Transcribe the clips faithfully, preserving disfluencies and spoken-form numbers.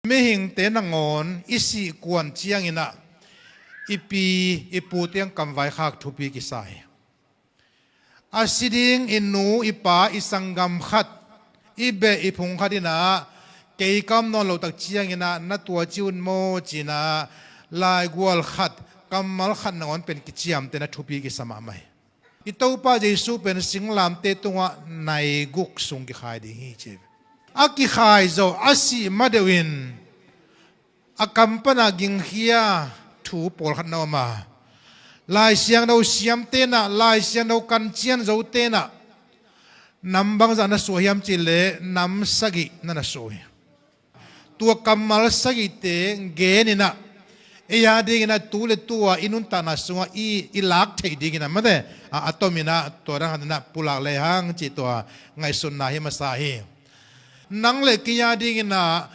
Mihingte nangawn i sih kuan ciangin ah i pi i pute hong kamvaikhak thupi kisa hi. A si ding i nu i pa i sanggam khat, i beh i phung khat in ah kei ka om nawn loh tak ciangin ah na tuaci un maw ci-in ah laigual khat, kammal khat nangawn pen kiciamteh in ah thupi kisa mahmah hi. I Topa Jesu pen singlamteh tungah nai guk sung kikhai ding hi ci. A kikhai zawh a sih madeuh in a kam pan ah gingkhia thu pawlkhat na om a, Lai Siangtho siamte in ah, Lai Siangtho kancian zote in ah nam bangzah na suah hiam cih leh nam sagih na na suah hi. Tua kammal sagihte gen in ah ei a dingin ah tu le tu-a i nuntakna sungah i, i lak theih dingin ah mate a, a tom in ah tua dang khat in ah pulak lehang cih tua ngaihsutna hi masa hi. Nang le kei a dingin ah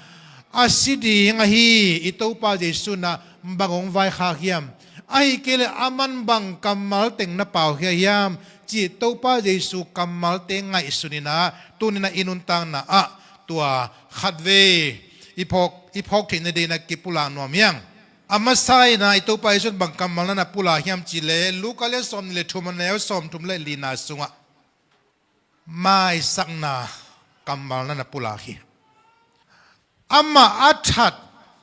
a si ding ahi i Topa Jesu in ah bang hong vaikhak hiam, ahih kei leh aman bang kammal teng na paukhia hiam cih Topa Jesu kammalte ngaihsun in ah tuni-in ah i nuntakna ah tua khatvei i phawk, i phawk theih nadingin ah kipulak nuam hi hang. A masa in ah i Topa Jesu in bang kammal na na pulak hiam cih leh Luka lian sawmnih le thum, a neu sawmthum le lina sungah maisakna kammal na na pulak hi. Amah a that,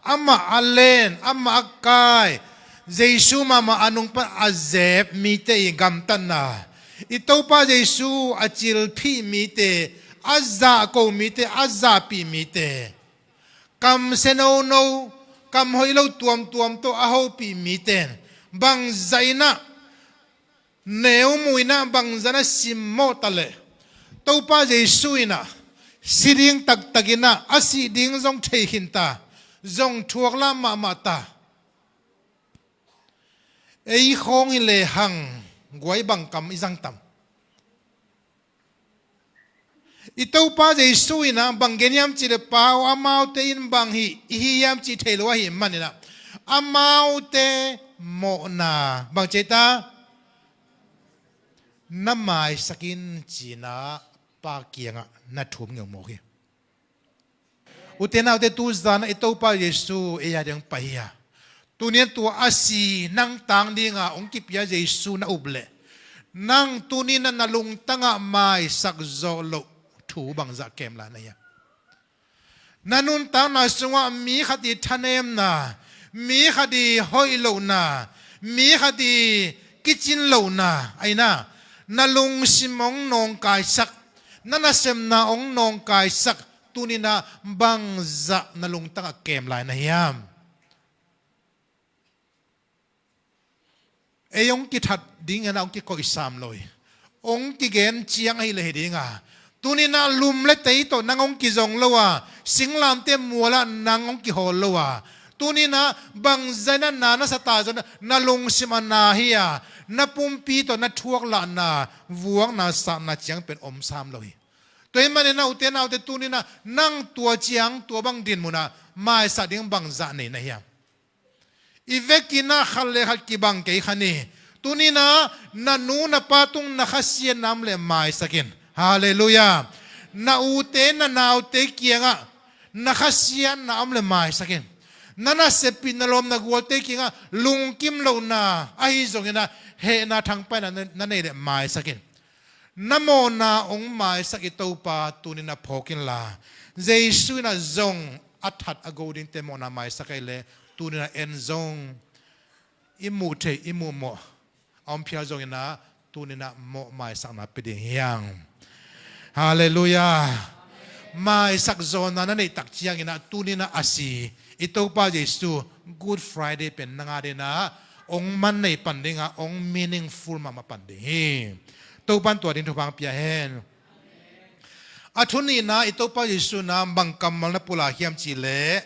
amah a len, amah a kai, Jesu mahmah a nung pan a zep mite i gamtatna, i Topa Jesu a cilphih mite, a zahko mite, a zahpih mite, kam sia nono, kam hoih lo tuamtuam tawh a hopih mite in bangzah in ah neu mu in ah bangzah in ah simmawh ta leh, Topa Jesu in ah si ding taktak in ah a sih ding zong thei khin ta, zong thuak lah mahmah ta. Ei khawng hi lehang guai bang kam i zang tam? I Topa Jesu in ah bang gen hiam cih leh, Pa aw, amaute in bang hih i hi hiam cih thei lo ahih manin ah amaute mawhna bang ci ta, na maisak in ci-in ah Pa kiangah na thum ngeu mawk hi. Ute naute, tuzan ah i Topa Jesu ei a ding hong pai hi a, tuni-in tua a si nang tang dinga hong kipia Jesu na up leh, nang tuni-in ah na lungtangah maisak zawh loh thu bangzah kem lai na hiam? Na nuntakna sungah mi khat i thanemna, mi khat i hoih lohna, mi khat i kicin lohna, aina, na lungsim hong nawngkaisak, na nasemna hong nawngkaisak, tuni-in ah bangzah na lungtangah kem lai na hiam? Ei hong kithat ding in ah hong kikoihsam lo hi. Hong kigen ciang ahih leh hi ding a, tuni-in ah lum le tei tawh nang hong kizong lo a, singlamteh mualah nang hong kihawl lo a, tuni-in ah bangzah in ah na na sa ta zong, na lungsim a na hi a, na pumpi tawh na thuaklahna, vuakna, sakna ciang pen om sam lo hi. Tua ahih manin ah ute naute, tuni-in ah nang tua ciang tua bang dinmun ah maisak ding bangzah nei na hiam? I vekin ah khat le khat kibang kei kha ni. Tuni-in ah na nu na pa tung na khasiatna om leh maisak in. Halleluiah. Na ute na naute kiangah na khasiatna om leh maisak in. Na naseppih na lawm na gualte kiangah lungkim lohna ahi zongin ah hehna thangpaihna na, na neih leh maisak in. Na mawhna hong maisak i Topa tuni-in ah phawk inla, Jesu in ah zong a that a go dingte mawhna maisak ahih leh, tuni-in ah en zong i muh theih i muh mawh a om phial zongin ah tuni-in ah mawh maisakna pia ding hi hang. Halleluiah. Maisak zawhna na neih tak ciangin ah tuni-in ah a si i Topa Jesu Good Friday pen nang a dingin ah hong man nei pan ding a, hong meaningful mahmah pan ding hi. Topa'n tua ding thupha hong pia hen. A thu nihna, i Topa Jesu in ah bang kammal na pulak hiam cih leh,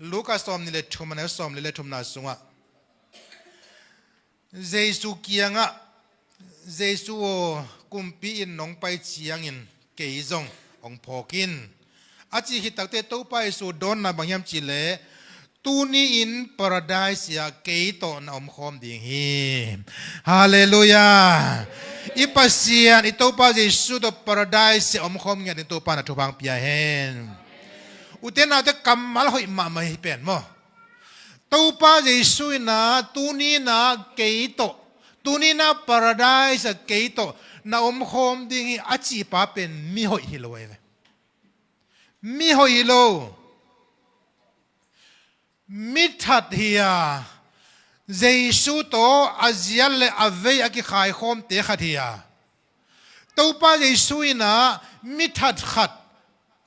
Luka sawmnih le thum, a neu sawmli le thumna sungah Jesu kiangah, Jesu aw, kumpi in nong pai ciangin kei zong hong phawk in, a cih khit takteh Topa Jesu dawnna bang hiam cih leh, tuni-in Paradise ah kei tawh na omkhawm ding hi. Halleluiah. I Pasian, i Topa Jesu tawh Paradise ah omkhawm ngiat ding Topa'n thupha hong pia hen. Ute naute, kammal hoih mahmah hi pen maw? Topa Jesu in ah tuni in ah kei tawh, tuni in ah paradise ah kei tawh na omkhawm ding hi a cihpa pen mi hoih hi lo ahi ve. Mi hoih hi lo. Mi that hi a, Jesu tawh a ziat le a vei a kikhaikhawmte khat hi a, Topa Jesu in ah mi that khat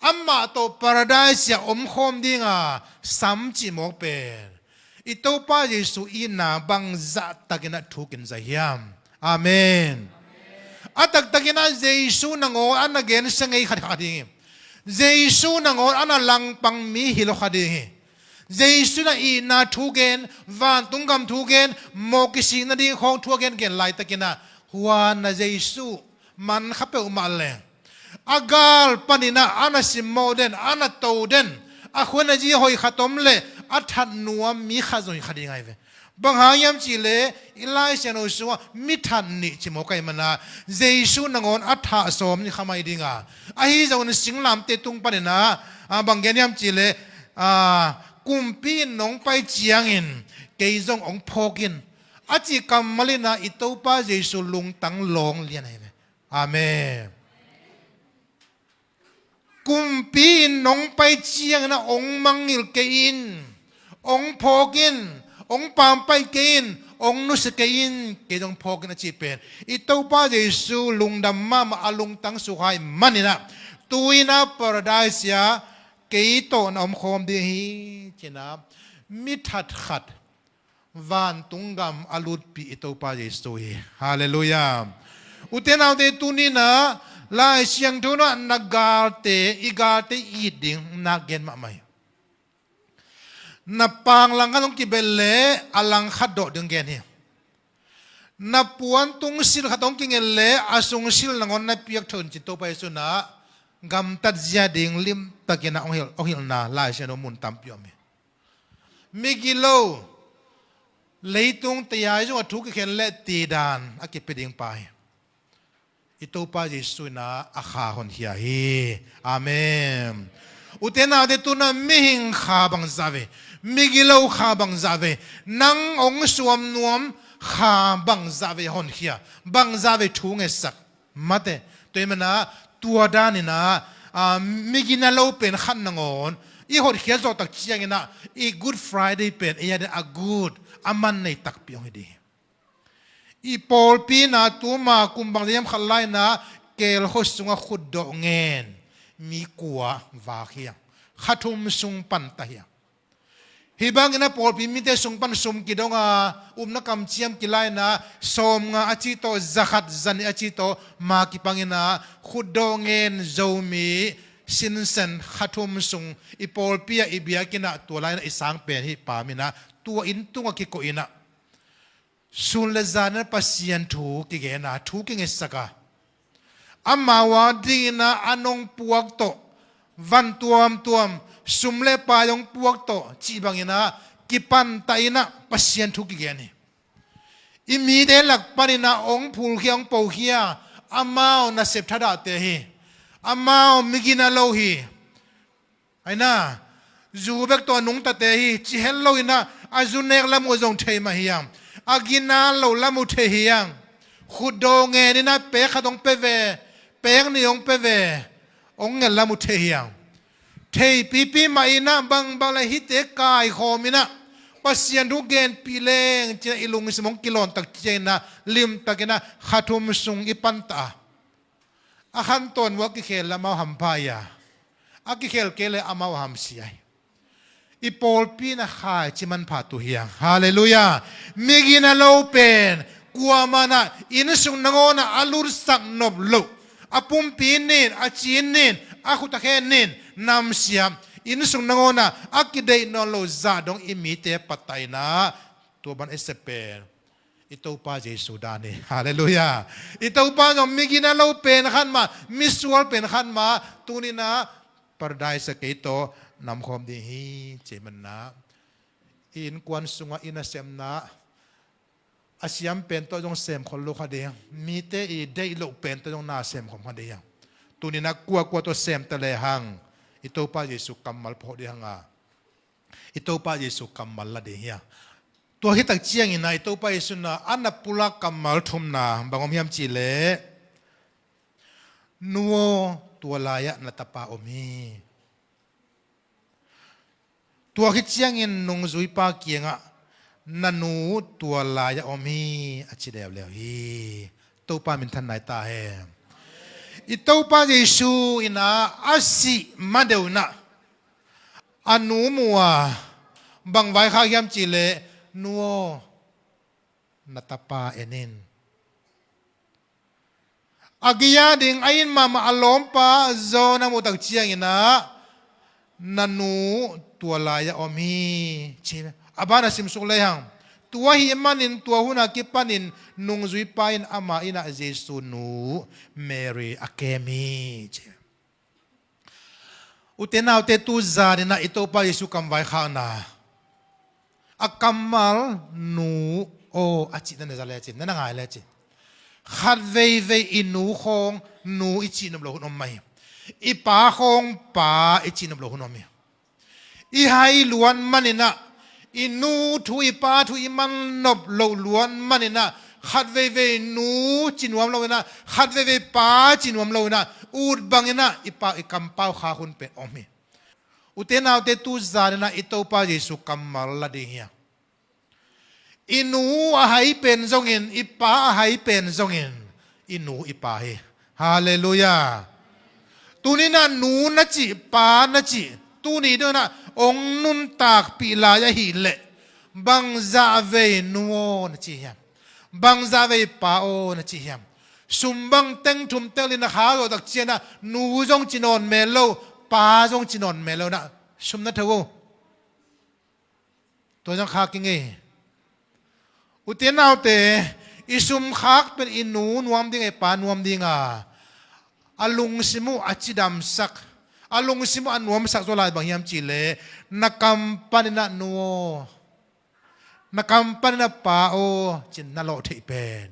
amah tawh paradise ah omkhawm dinga sam cih mawk pen i Topa Jesu itna bangzah takin ah thukin zai hiam? Amen. A taktakin ah Jesu nangawn a na gensia ngei khat kha ding hi. Jesu nangawn a na langpang mi hi lo kha ding hi. Jesu in ah itna thu gen, vantung gam thu gen, mawh kisik nading khawng thu a gengen laitakin ah huan a Jesu man kha peuhmah leng, a gal panin ah a na simmawh den, a na to den, a khua na zi hoih khat om leh a that nuam mi khat zong hi kha ding ahi ve. Bang hang hiam cih leh i Lai Siangtho sungah mi that nih ci mawk ahih manin ah Jesu nangawn a thah sawm ni kha mai ding a, ahi zongin singlamteh tung panin ah, ah, bang gen hiam cih leh, ah, kumpi in nong pai ciangin kei zong hong phawk in a cih kammal in ah i Topa Jesu lungtang lawng lian ahi ve. Amen. Kumpi in nong pai ciangin ah hong mangngilh kei in, hong phawk in, hong pampaih kei in, hong nusia kei in, kei zong phawk in a cih pen i Topa Jesu lungdam mahmah, a lungtang sukha ahih manin ah tu-in ah paradise ah kei tawh na omkhawm ding hi ci-in ah mi that khat vantung gam a lutpih i Topa Jesu hi. Halleluiah. Ute naute, tuni-in ah Lai Siangtho in ah na galte, i galte it ding na gen mahmah hi. Na pang langkhat hong kibet leh a langkhat dawh ding gen hi. Na puantung sil khat hong kinget leh a sung sil nangawn na piak thon ci Topa Jesu in ah gamtat zia ding limtakin ah hong hilh, hong hilhna Lai Siangtho mun tampi om hi. Migilo, leitung tayai zong a thu kikhen leh tidan a kipia ding pa hi. I Topa Jesu in ah a kha honkhia hi. Amen. Ute naute, tu-in ah mihing kha bangzah vei, migilo kha bangzah vei, nang hong suam nuam kha bangzah vei honkhia, bangzah vei thu ngetsak. Mate, tua ahih manin ah tua danin ah, ah, migina lo pen khat nangawn i hotkhiat zawh tak ciangin ah i Good Friday pen ei a dingin a good, a man nei takpi hong hi ding hi. I pawlpi in ah tuma kum bangzah hiam khat lai-in ah Kelkhaw sungah khutdawh ngen mi kua vak hi hang. Kha thum sung pan ta hi hang. Hih bangin ah pawlpi mite sung pan sum kidong a, upna kamciam kilai-in ah sawmnga a ci tawh, za khat, za nih a ci tawh, ma kipangin ah khutdawh ngen Zomi sinsen kha thum sung i pawlpi ah i biakinn ah tua lai-in ah i sang pen hih pa min ah tua inn tungah kikoih in ah sun le zan in ah Pasian thu kigen a, thu kingetsak a, amau a dingin ah a nong puak tawh, van tuamtuam, sum le pai hong puak tawh cih bangin ah kipantah in ah Pasian thu kigen hi. I mite lak panin ah hong phulkhia, hong pokhia, amau nasep thadahte hi. Amau migina lo hi. Aina, zu bek tawh a nungtate hi, ci het lo-in ah a zu nek lam uh zong thei mah hi hang. A gina lo lam uh thei hi hang. Khutdawh ngen in ah pek khat hong pia ve, pek nih hong pia ve, hong nget lam uh thei hi hang. Theipipi mah in ah bangbang le hihte kaikhawm in ah Pasian thu genpih leng ci-in ah i lungsim hong kilawn tak ciangin ah limtakin ah kha thum sung i pantah a, a khantawn uh a kikhel leh amau hampha hi a, a kikhel kei leh amau hamsia hi. I pawlpi in ah khaici manpha tu hi hang. Halleluiah. Migina lo pen kuamah in ah innsung nangawn ah a lutsak nop loh, a pumpi nin, a ci nin, a khut a khe nin, namsia, innsung nangawn ah a kideih nawn loh zah dong i mite patah in ah tua bang i sep pen i Topa Jesu dan hi. Halleluiah. I Topa zong migina lo pen khat mah, misual pen khat mah, tuni-in ah paradise ah kei tawh na omkhawm ding hi, ci ahih manin ah i innkuan sungah i nasemna a siam pen tawh zong semkhol lo kha ding, mite i deih loh pen tawh zong na semkhol kha ding. Tuni-in ah kuakua tawh sem ta lehang I Topa Jesu kammal phawk ding hanga, i Topa Jesu kammal la ding hi a. Tua khit tak ciangin ah i Topa Jesu in ah a na pulak kammal thumna bang om hiam cih leh, "Nu aw, tua lai-ah na tapa om hi." Tua khit ciangin nungzuipa kiangah, "Na nu tua lai-ah om hi," a ci leuleu hi. Topa minthanna hi ta hen. I Topa Jesu in ah a sih madeuh in ah a nu mu a, bang vaikhak hiam cih leh, "Nu aw, na tapa en in." A gei a ding a it mahmah a lawmpa John a muh tak ciangin ah, "Na nu tua lai-ah om hi," ci. A ban a simsuk lehang, tua ahih manin tua hun a kipanin nungzuipa in ama inn ah Jesu nu Mary a kem hi, ci. Ute naute, tu zanin ah i Topa Jesu kam vaikhakna, a kammal "Nu aw" a cihna na za lecin, na na ngai lecin, khat veivei i nu khawng nu i cih nop loh hun om mah hi. I pa khawng pa i cih nop loh hun om hi. I hai luat manin ah, i nu thu, i pa thu i man nop loh luat manin ah, khat veivei nu ci nuam loin ah, khat veivei pa ci nuam loin ah, ut bangin ah i pa, i kampau khak hun pen om hi. Ute naute, tu zanin ah i Topa Jesu kammal la ding hi a. I nu a hai pen zongin, i pa a hai pen zongin, i nu i pa hi. Halleluiah. Tuni in ah nu na cih, pa na cih, tuni dong in ah hong nuntakpih lai ahih leh, bangzah vei "Nu aw" na ci hiam? Bangzah vei "Pa aw" na ci hiam? Sum bang teng thum teng li na khak zawh tak ciangin ah nu zong ci nawn mel lo, pa zong ci nawn mel lo in ah sum na tho uh. Tua zong khak i ngei. Ute naute, i sum khak pen i nu nuam ding, i pa nuam ding a, a lungsim uh a cidamsak, a lungsim uh a nuamsak zaw lai bang hiam cih leh, na kam panin ah "Nu aw, na kam panin ah Pa aw" ci-in na lawh theih pen,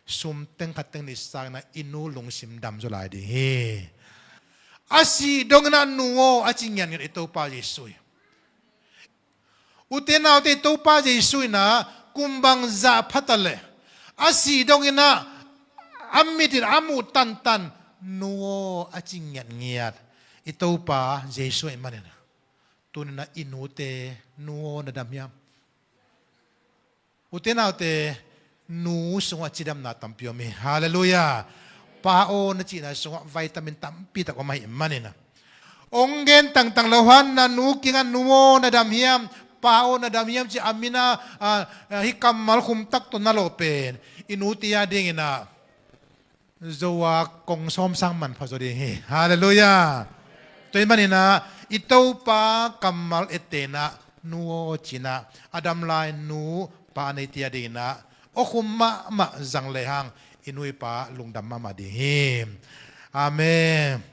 sum teng khat teng nih sangin ah i nu lungsim dam zaw lai ding hi. A sih dongin ah "Nu aw" a ci ngiatngiat i Topa Jesu hi. Ute naute, i Topa Jesu in ah kum bangzah pha ta leh, a sih dongin ah a mit in a muh tantan "Nu aw" a ci ngiatngiat i Topa Jesu ahih manin, tuni in ah i nute "Nu aw" na dam hiam? Ute naute, nu sungah cidamna tampi om hi. Halleluiah. "Pa aw" na cihna sungah vitamin tampi tak om ahih manin ah, hong gen tangtang lo hang, na nu kiangah "Nu aw" na dam hiam, "Pa aw" na dam hiam ci a min a, a, a, hih kammal khum tak tawh na lawh pen, i nute a dingin ah Zo a kong sawm sang manpha zaw ding hi. Halleluiah. Tua ahih manin ah i Topa kammal ettehna, "Nu aw" ci-in ah a dam lai nu pa a neite a dingin ah awkhum mahmah zang lehang i nu i pa lungdam mahmah ding hi. Amen.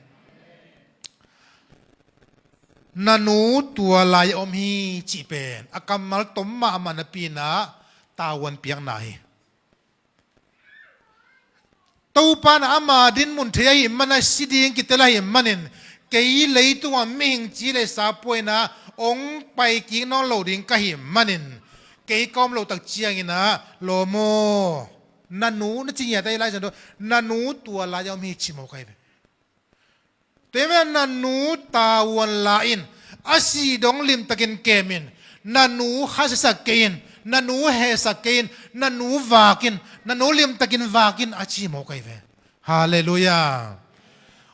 "Na nu tua lai-ah om hi" cih pen a kammal tom mahmah napi-in ah tavuan piakna hi. Topa in ama dinmun thei ahih manin, si ding kitel ahih manin, kei leitungah mihing ci le sa pua-in ah hong paikik nawn lo ding ka hih manin, kei ka om loh tak ciangin ah, lawm aw, na nu, na ci ngiat a, i Lai Siangtho, "Na nu tua lai-ah om hi" ci mawk ahi ve. Tua ahih manin na nu tavuan la in, a sih dong limtakin kem in, na nu khasiasak kei in, na nu hehsak kei in, na nu vak in, na nu limtakin vak in a ci mawk ahi ve. Halleluiah.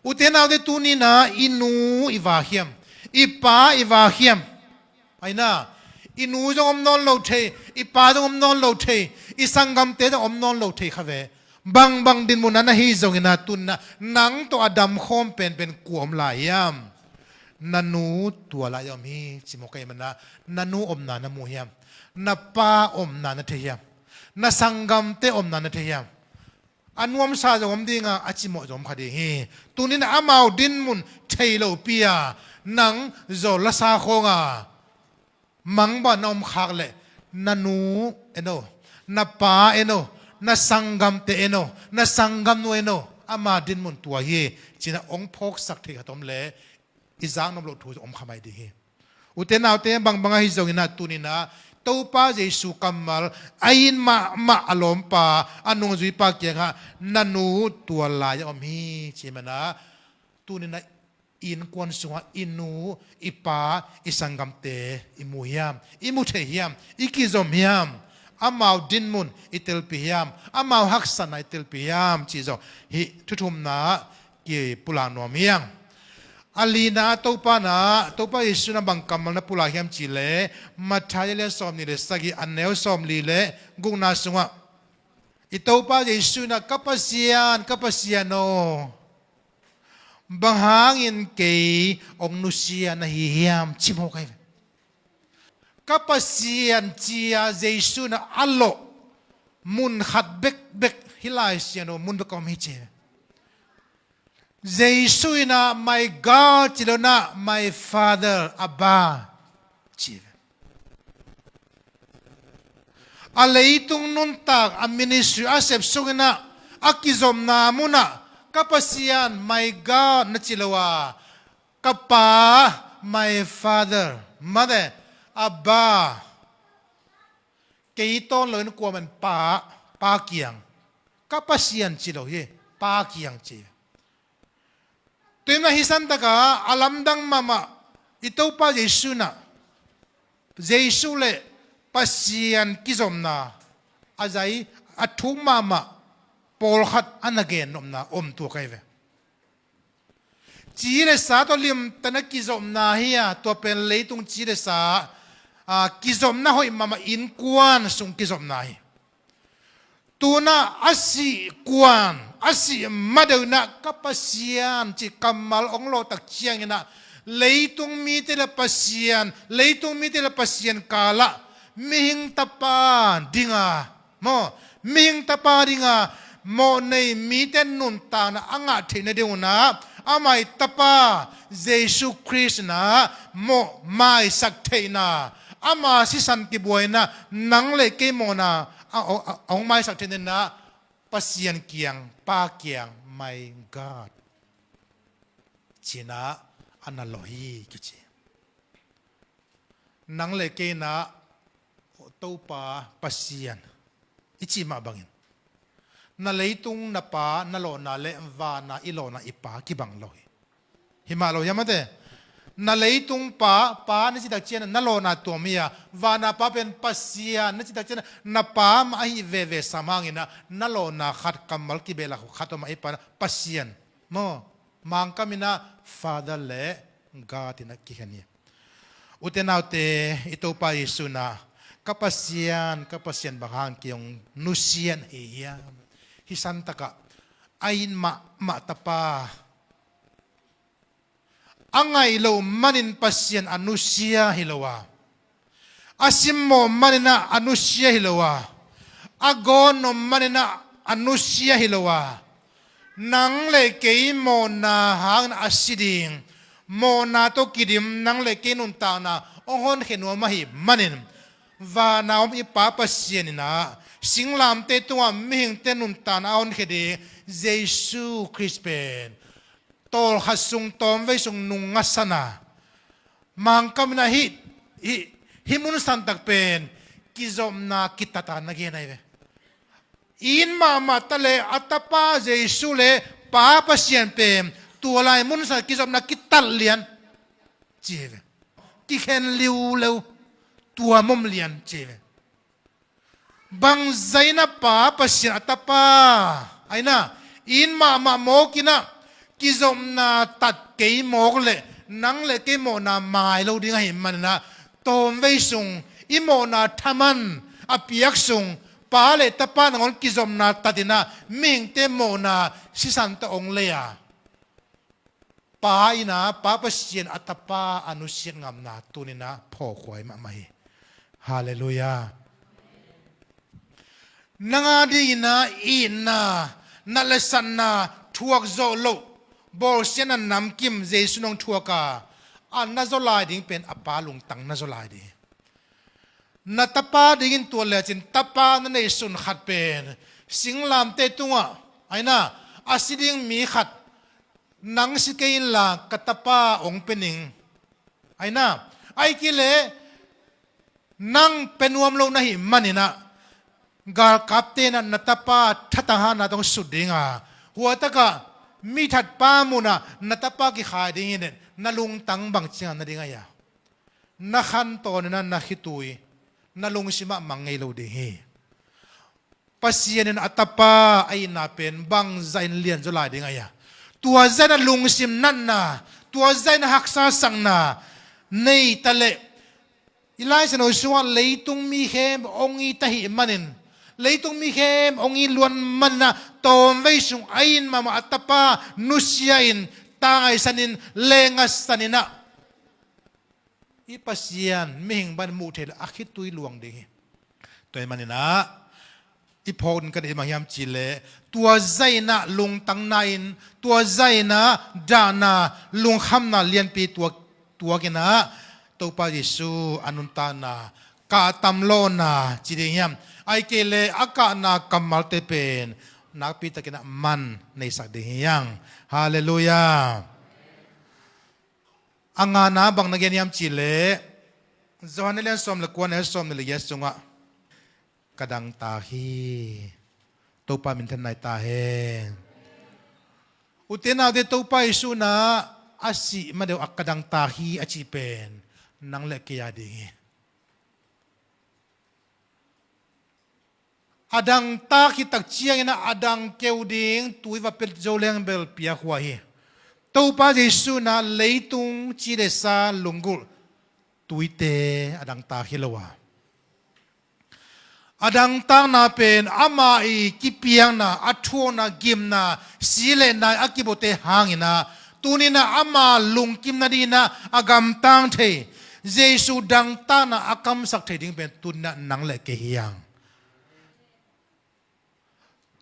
Ute naute, tuni-in ah i nu i vak hiam? I pa i vak hiam? Ahi na, i nu zong om nawn lo thei, i pa zong om nawn lo thei, i sanggamte zong om nawn lo thei kha ve. Bangbang dinmun ah na hi zongin ah, tuni-in ah nang tawh a damkhawm penpen kua om lai hiam? Na nu tua lai-ah om hi ci mawk ahih manin ah, na nu omna na mu hiam? Na pa omna na thei hiam? Na sanggamte omna na thei hiam? A nuamsa zong om ding a, a cimawh zong om kha ding hi. Tuni-in amau dinmun thei lopi-a nang zawl lasa khawng a mangbang na om khak leh, na nu en o, na pa en o, na sanggamte en o, na sanggamnu en o, ama dinmun tua hi ci-in ah hong phawksak thei khat om leh, i zaknop loh thu om kha mai ding hi. Ute naute, bangbang ahi zongin ah, tuni-in ah Topa Jesu kammal a it mahmah a lawmpa, a nungzuipa kiangah, "Na nu tua lai-ah om hi," ci manin ah, tuni-in ah i innkuan sungah i nu, i pa, i sanggamte i mu hiam, i mu thei hiam, i kizom hiam, amau dinmun i telpih hiam, amau haksatna i telpih hiam cih zong hih thu thumna kipulak nuam hi hang. A lina, Topa in ah, Topa Jesu in ah bang kammal na pulak hiam cih leh, Matthai a lian sawmnih le sagih, a neu sawmli le gukna sungah, i Topa Jesu in ah, "Ka Pasian, ka Pasian aw, bang hangin kei hong nusia na hi hiam?" ci mawk ahi ve. "Ka Pasian," ci-a Jesu in ah a lawh mun khat bekbek, hih Lai Siangtho mun bek a om hi ci. Jesu in ah, "My God," ci lo-in ah, "My Father, Abba," ci ve. A leitung nuntak, a ministry a sep sungin ah, a kizopna munah, "Ka Pasian, my God," na ci lo a, "Ka Pa, my Father," mate, "Abba, kei tawn loin kuamah in Pa, Pa kiang, ka Pasian," ci lo hi, Pa kiang ci. Tua ahih manin hih santaka a lamdang mahmah, i Topa Jesu in ah, Jesu le Pasian kizopna a zai, a thuk mahmah pawlkhat a na gennopna om tuak ahi ve. Ci le sa tawh limtakin a kizopna hi a, tua pen leitung ci le sa, a, kizopna hoih mahmah, innkuan sung kizopna hi. Tu-in ah a sih kuan, a sih ma deuh in ah, "Ka Pasian," cih kammal hong lawh tak ciangin ah, leitung mite le Pasian, leitung mite le Pasian kalah mihing tapa dinga, maw, mihing tapa dinga mawhnei mite nuntakna a ngah theihna ding un ah, amah i Tapa Jesu Khrist in ah mawh maisak theihna, ama sisan kibuai in ah nang le kei mawhna a, a, a, a hong maisak theihna ding in ah, Pasian kiang, Pa kiang, "My God," ci-in ah a na lawh hi kici. Nang le kei in ah Topa Pasian i cih mah bangin, na leitung na Pa na lawhna le vana i lawhna i Pa kibang lo hi. Hi mah lo hiam, mate? Na leitung pa, pa na cih tak ciangin na lawhna tuam hi a, vana Pa pen Pasian na cih tak ciangin na Pa mah ahi veve sam hangin ah, na lawhna khat, kammal kibehlap khat om a, i Pa na Pasian, maw, Mangkam in ah Father le God in ah kikhen hi. Ute naute, i Topa Jesu in ah, "Ka Pasian, ka Pasian, bang hang kei hong nusia na hi hiam?" Hih santakah a it mahmah tapa, a ngaih loh manin Pasian a nusia hi lo a, a simmawh manin ah a nusia hi lo a, a gawn om manin ah a nusia hi lo a, nang le kei mawhna hangin a si ding, mawhna tawh kidim nang le kei nuntakna hong honkhia nuam ahih manin, vana om i Pa Pasian in ah singlamteh tungah mihingte nuntakna a honkhia ding Jesu Khrist pen tawlkhat sung, tawmvei sung nung ngasan a, Mangkam in ah hih, hih, hih mun santak pen kizopna kitat a na gen ahi ve. It mahmah ta le a Tapa Jesu le Pa Pasian pen tua lai mun santak kizopna kitat lian ci hi ve. Kikhen liuleu, tuam om lian ci hi ve. Bangzah in a Pa Pasian a Tapa a in ah, it mahmah mawk in ah, kizopna tat kei mawk leh nang le kei mawhna mai lo ding ahih manin ah, tawmvei sung i mawhna thaman a piak sung, Pa le Tapa nangawn kizopna tat in ah, mihingte mawhna sisan tawh hong lei a, Pa in ah, Pa Pasian a Tapa a nusiat ngamna tuni-in ah phawkhuai mahmah hi. Halleluiah. Nang a dingin ah itna, nat le satna, thuak zawh loh, bawlsiatna namkim Jesu in hong thuak a, a na zaw lai ding pen a Pa lungtang na zaw lai ding hi. Na tapa dingin tuat lecin tapa na neihsun khat pen singlamteh tungah, a in ah, a si ding mi khat Nang si kei inla ka tapa hong pia ning. Aina, ahih kei leh nang pia nuam lo na hih manin ah, galkapte in ah na tapa thatang hatna tawh hong sut ding a, hua takah mi thatpa munah na tapa kikhai ding hi leh na lungtang bang ciang na ding ahi a? Na khantawn in ah na khitui, na lungsim ah mang ngei lo ding hi. Pasian in a tapa a itna pen bangzah in lianzaw lai ding ahi a? Tua zah in ah lungsim natna, tua zah in ah haksasakna nei ta leh, i Lai Siangtho sungah leitung mi khempeuh hong it ahih manin, leitung mi khempeuh hong it luat manin ah, tawmvei sung a it mahmah a tapa nusia in, tangaisan in, lengasan in ah, i Pasian mihing bang in muh theih leh a khitui luang ding hi. Tua ahih manin ah, i phawk ding ka deih bang hiam cih leh, tua zah in ah lungtang na-in, tua zah in ah dahna, lungkhamna lianpi tuak, tuak in ah, Topa Jesu a nuntakna kah tam lawhna ci ding hiam? Ahih kei leh a kahna kammalte pen nakpi takin ah man neisak ding hi hang. Halleluiah. A ngana bang na gen hiam cih leh, Johan a lian sawm le kua, a neu sawmnih le giat sungah, "Ka dangtak hi." Topa minthanna hi ta hen. Ute naute, Topa Jesu in ah a sih ma deuh a "Ka dangtak hi," a cih pen nang le kei a ding hi. A dangtak khit tak ciangin ah a dang keu ding tui va pia zo leng bel piak huai hi. Topa Jesu in ah leitung ci le sa lunggulh tuite a dangtak hi lo a, a dangtakna pen ama i kipiakna, a thuakna, gimna, si le nai a kibawhte hangin ah, tuni in ah ama lungkim nadingin ah a gamtang thei, Jesu dangtakna a kamsak thei ding pen tuni in ah nang le kei hi hang.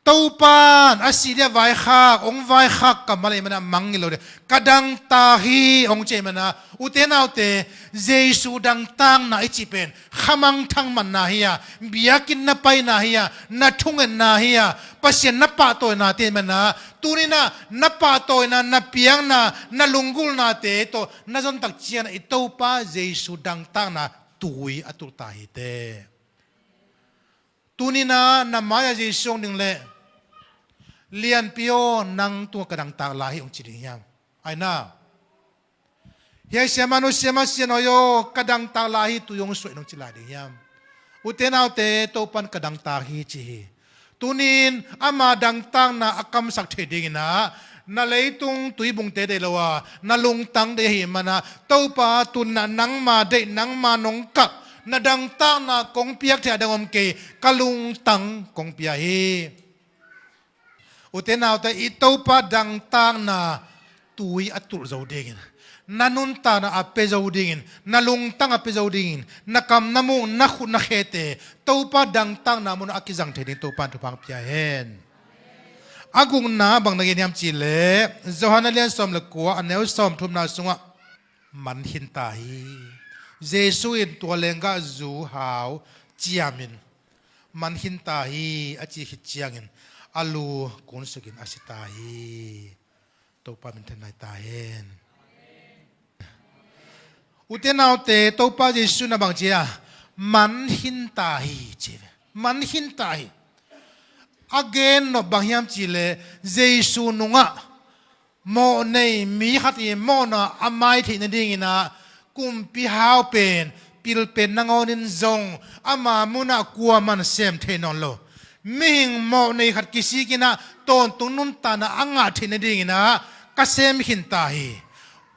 Topa in a sih dia vaikhak, hong vaikhak kammal ahih manin ah mang ngei lo ding. "Ka dangtak hi," hong ci ahih manin ah, ute naute, Jesu dangtakna i cih pen khamangthang manna hi a, biakinn na paina hi a, na thungetna hi a, Pasian na pahtawinate ahih manin ah, tuni in ah na pahtawina, na piakna, na lunggulhnate tawh na zon tak ciangin ah i Topa Jesu dangtakna tui a tulh ta hi teh. Tuni in ah na mai-ah Jesu hong ding leh, "Lianpi aw, nang tungah ka dangtak lai hi," hong ci ding hiam? Aina, "Hiai siamah nu, siamah sianoi aw, ka dangtak lai hi, tui hong suah in," hong ci lai ding hiam? Ute naute, Topa in "Ka dangtak hi," ci hi. Tuni in ama dangtakna a kamsak thei dingin ah, na leitung tuibungte deih lo a, na lungtang deih ahih manin ah, "Topa, tuni in ah nangma deih, nangma nong kah, na dangtakna kong piak thei a dang om kei, ka lungtang kong pia hi." Ute naute, i Topa dangtakna tui a tulh zo dingin, na nuntakna a pia zo dingin, na lungtang a pia zo dingin, na kam, na muk, na khut, na khete Topa dangtakna munah a kizang thei ding Topa in thupha hong pia hen. A gukna bang na gen hiam cih leh, Johan a lian sawm le kua, a neu sawmthumna sungah, "Man khin ta hi." Jesu in tua lenggahzu hau ciamin, "Man khin ta hi," a cih khit ciangin a lu kunsukin a si ta hi. Topa minthanna hi ta hen. Ute naute, Topa Jesu in ah bang ci a, "Man khin ta hi," ci ve. "Man khin ta hi." A gen nop bang hiam cih leh, Jesu nungah mawhnei mi khat i mawhna a mai theih nadingin ah, kumpi hau pen, pil pen nangawnin zong ama munah kuaman sem thei nawn lo. Mihing mawhnei khat kisikin ah tawntung nuntakna a ngah theih nadingin ah ka sem khin ta hi.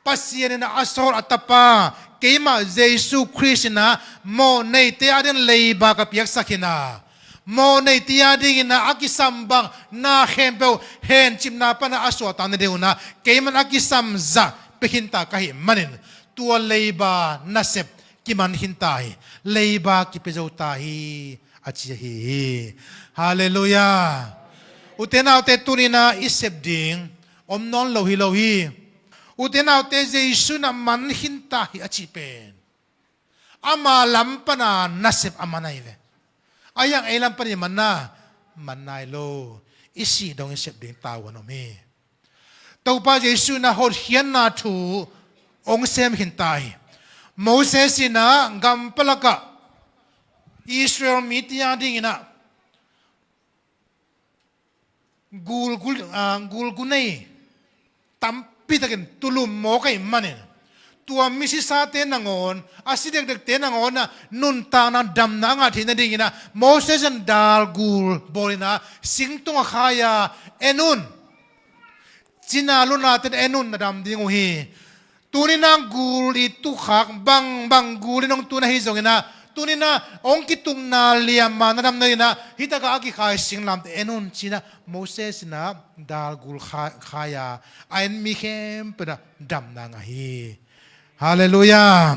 Pasian in ah a sawt a tapa, keimah Jesu Khrist in ah mawhneite adingin leiba ka piaksak hi a, mawhneite adingin ah a kisam bang na khempeuh hencipna panah a suahtak nadingun ah keimah in a kisam zah pia khin ta ka hih manin, tua leiba nasep kiman khin ta hi, leiba kipia zo ta hi, a ci ahi hi. Halleluiah. Ute naute, tuni in ah i sep ding om nawn lo hi lo hi. Ute naute, Jesu in ah man khin ta hi a cih pen ama lam pana nasep a man ahi ve. Ahi hang ei lam panin man na, man nai lo. I sih dongin sep ding tavuan om hi. Topa Jesu in ah hotkhiatna thu hong sem khin ta hi. Moses in ah gam palakah Israel mite a dingin ah gul, gul, ah, gul gu nei tampitakin tulum mawk ahih manin, tua misisate nangawn, a si dekdekte nangawn ah nuntakna damna a ngah theih nadingin ah Moses in dal gul bawl in ah sing tungah khai a, "En un, cina lunate en un, na dam ding uh hi." Tuni-in ah gul i tukhak bangbang gul in hong tun ahi zongin ah, tuni-in ah hong kitukna liamma na dam nadingin ah, hih takah a kikhai singlamteh en un, ci-in ah Moses in ah dal gul kha-, khai a, a en mi khempeuh in ah damna ngah hi. Halleluiah.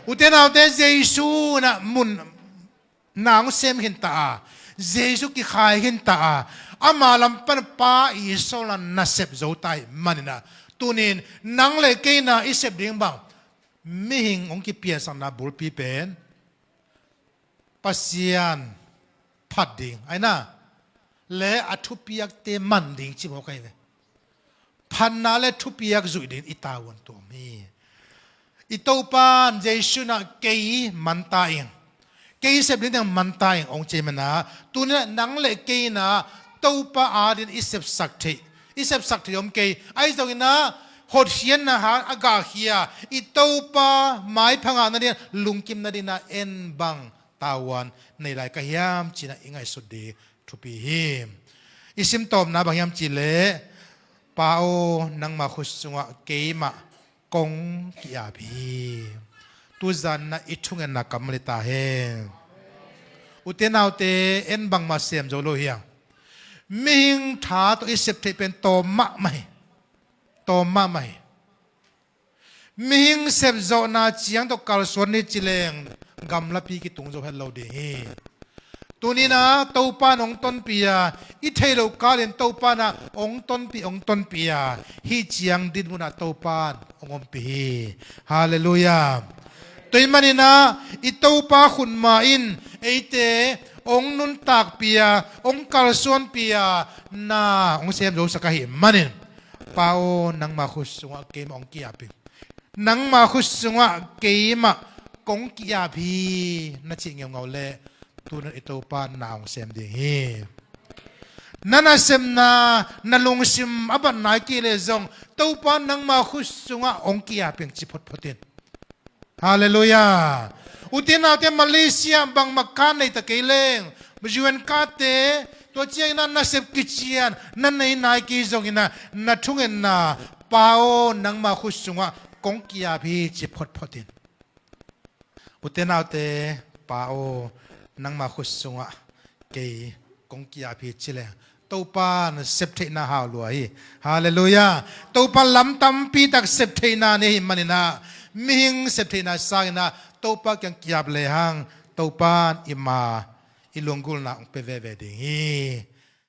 Ute naute, Jesu in ah mun na hong sem khin ta a, Jesu kikhai khin ta a, ama lam pan Pa i sawlna nasep zo ta ahih manin ah, tuni-in nang le kei in ah i sep ding bang, mihing hong kipiansakna bulpi pen Pasian phat ding, ahi na, le a thupiakte man ding ci mawk ahi ve. Phatna le thupiak zuih dingin i tavuan tuam hi. I Topa in Jesu in ah kei man ta ing, kei sep ding teng man ta ing hong ci ahih manin ah, tuni-in ah nang le kei in ah Topa adingin i sepsak theih, i sepsak theih om kei. Ahi zongin ah hotkhiatna hang a gahkhia i Topa maipha ngah nadingin lungkim nadingin ah en bang tavuan nei lai ka hiam, ci-in ah i ngaihsut ding thupi hi. I simtawpna bang hiam cih leh, "Pa aw, nangma khut sungah keimah kong ki-ap hi." Tuzan in ah i thungetna kammal hi ta hen. Ute naute, en bangmah sem zo lo hi hang. Mihing tha tawh i sep theih pen tawm mahmah hi. Tawm mahmah hi. Mihing sepzawhna ciang tawh kalsuan ni ci leng gamlapi kitung zo het lo ding hi. Tuni-in ah Topa in hong tonpih a, i theih loh kalin Topa in ah hong tonpih, hong tonpih a, hih ciang dinmun ah Topa in hong ompih hi. Halleluiah. Tua ahih manin ah i Topa khut mah in eite hong nuntakpih a, hong kalsuanpih a, na hong sem zosak ahih manin, "Pa aw, nangma khut sungah keimah hong ki-ap hi. Nangma khut sungah keimah kong ki-ap hi," na cih ngeungau leh, tu-in ah i Topa in na hong sem ding hi. Na nasepna, na lungsim a bat nai kei leh zong, "Topa, nangma khut sungah hong ki-ap ing," ci photphot in. Halleluiah. Ute naute, Malaysia bangmah card nei ta kei leng, U N card te, tua ciangin ah nasep kician na nei nai kei zongin ah, na thungetna, "Pa aw, nangma khut sungah kong ki-ap hi," ci photphot in. Ute naute, "Pa aw, nangma khut sungah kei kong ki-ap hi," ci leng, Topa in septheihna hau lua hi. Halleluiah. Topa in lam tampi tak septheihna nei ahih manin ah, mihing septheihna sangin ah Topa kiang ki-ap lehang, Topa in i ma, i lunggulhna hong pia veve ding hi.